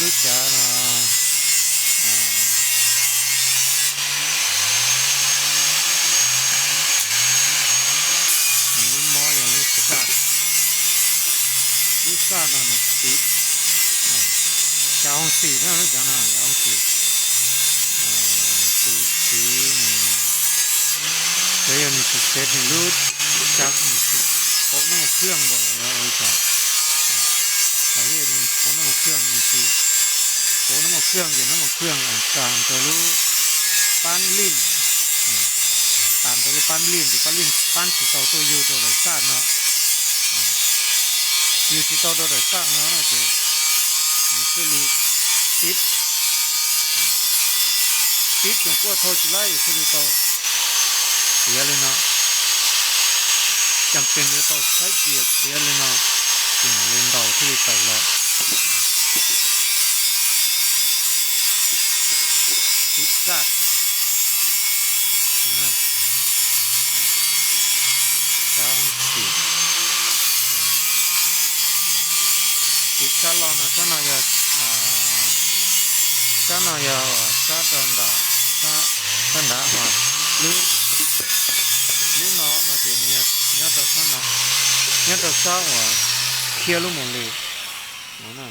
Lub cav no, nws lub mob yog lub xaj, lub xaj no nws tiv, cav hoo xim na, lub cav no cav hoo xim. Tus tiv nws, yog nws tsis xev nws lub cav, nws tsis pauv nab mus khwj npaum li cas, los yog nws pauv nab mus khwj, nws tsis pauv nab mus khwj ces nab mus khwj tas rau lub pab lij, tas rau lub pab lij ces pab lij pab tsis tau tuaj yug rau daim xaj no. Yug tsis tau rau daim xaj no no ces nws thiaj li tib, tib tsoom kuaj thau tsis laib yus thiaj li tau txiav li no. Cas pes yuav tau saib txias txiav li no, ces nws li ntaus thiaj li tawm los. Tib xaj, cav hoo xim, tib sab los no, sab no yog, sab no yog sab rau nram, sab nrad, ho lub, lub no no ces nws nyob rau sab no, nyob rau sab uas khiab lub mus li no.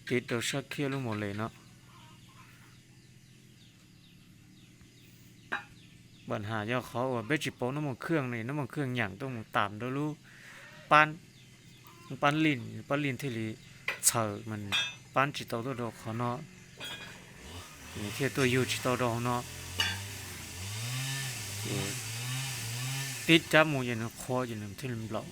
Tiv rau sab khiab lub mus li no. Npam has yog qhov uas peb tsis pauv nab mus khwj li, nab mus khwj nyaam tuaj mus tam rau lub pab, pab lij, pab lij thiaj li txhaws mas pab tsis tau tuaj rau qhov no, nws thiaj tuaj yug tsis tau rau hauv no. Ces tib rab mus ces nws qhuav ces nws thiaj li nplaum.